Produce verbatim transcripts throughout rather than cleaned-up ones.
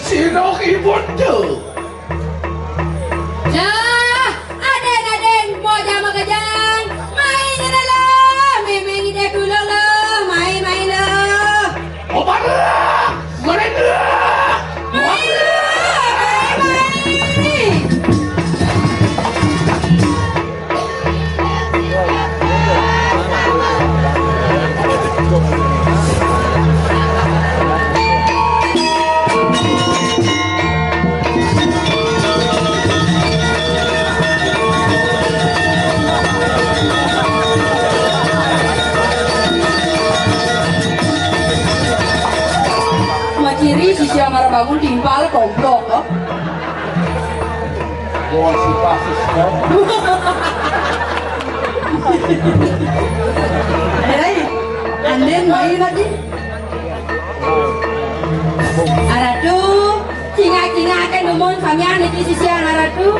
Sira ibun tu. Dah, aden-aden, mau jama kejang. Mai ngenelah, memang ide tulung lah. Mai, mai lah. Obatlah, mereka. Mai lah, mai, mai. Maciri sisi amar bangun timpal komplok, oh. Gua si pasis, ya. Hei, anden mai lagi. Aratu, cingak-cingak kan umon samian niki sisian aratu.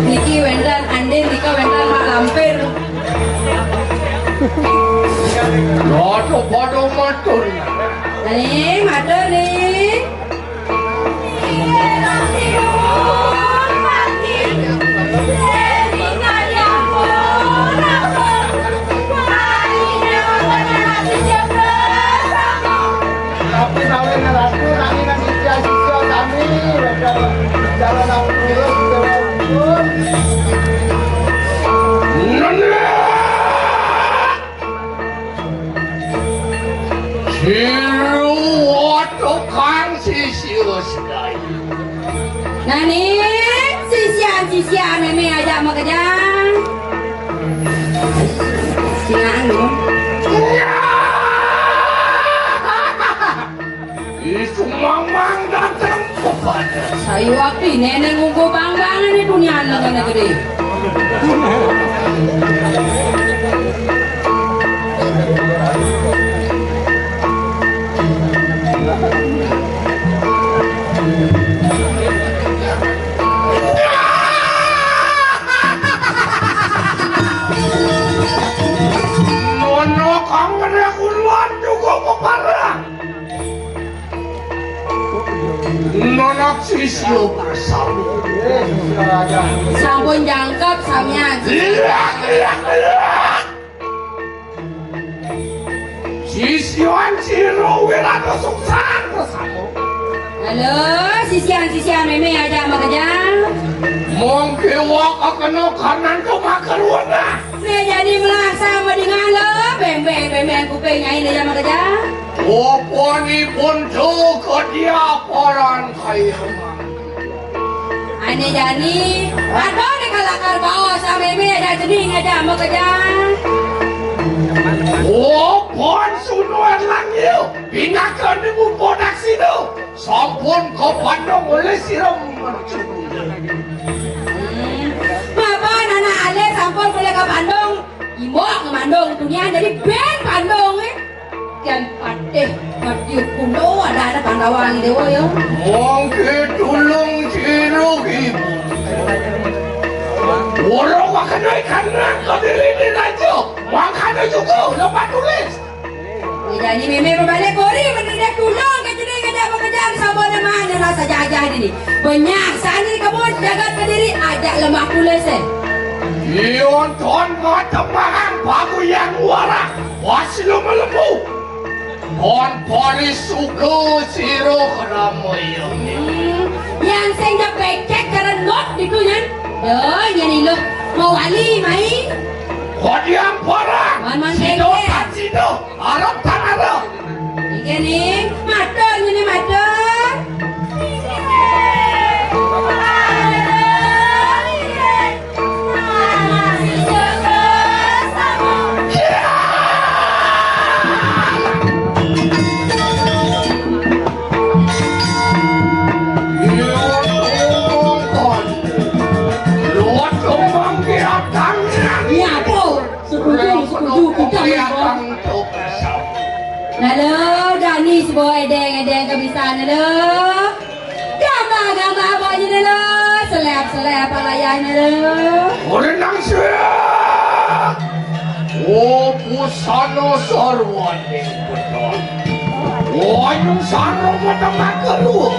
Niki wénten anden, nika wénten mak lampir. Padha-padha matur. Ning, matur ning. Tapi kawin ratu nanging sisya-sisya sami jalan aku terus. Nendang! Siru watukang sisya sedayu. Nani, sisian-sisian mémé ajak makejang. Singan dulu. Isuk mamang dateng kepada. Sayu api, nenek ngunggu bang-bangan nih dunia negara gede. Mono kang ngene kuluan juga peparang. Nonak sisya bersama. Sampun jangkep samian. Iya, iya, iya. Sisyan sira wirata sungsang bersama. Halo, sisian-sisian mémé ajak makejang. Mongke wak kena kanan ke makarwana. Né jani melasa madingan lo, bémbéng-bémbéng kuping nyai né ajak makejang. Oponipun tu kediaparan kaya. Ané jani, aduh né kalakar baos, mémé ajak cening ajak makejang. Opon sunuan langil, pinaka nemu podak sido. Sampun kapandung oleh sira mercuna. Hmm. Mapan anak alit sampun mulai kapandung. Imbok ngemandung dunia jadi ben pandung, eh. Kian patih mati kuno ada ada Pandawa dewa ya. Mongke tulung ciru ibu. Woro makana ikan kadiri di raja. Makana juga lepas tulis. Jadi mémé pabalik kori mendadak tulung ke jening ngajak makejang sabone mana rasa jajah dini. Banyak sani kamu jagat kediri ajak lemah tulis eh. Ionton mata mahang bagu yang warah. Wasilu melembu. Kon pori suka sira krama ya. Hmm, yang sing becek karo not ditu nyan. Yo, nyan iluh mau wali mai. Kodiam parang. Man, man, sida becek. Tan sida, arep tan arep. Iki ning, matur ngene matur. Iya, tuh. Setuju, setuju. Kita. Halo, Dani, sebuah edeng-edeng kebisan, halo. Gambar-gambar apa aja dulu? Seleb-seleb apa layarnya dulu? Ora nang sih. Oh, busana sarwaning Betara. Woi, nang sarung matang aku.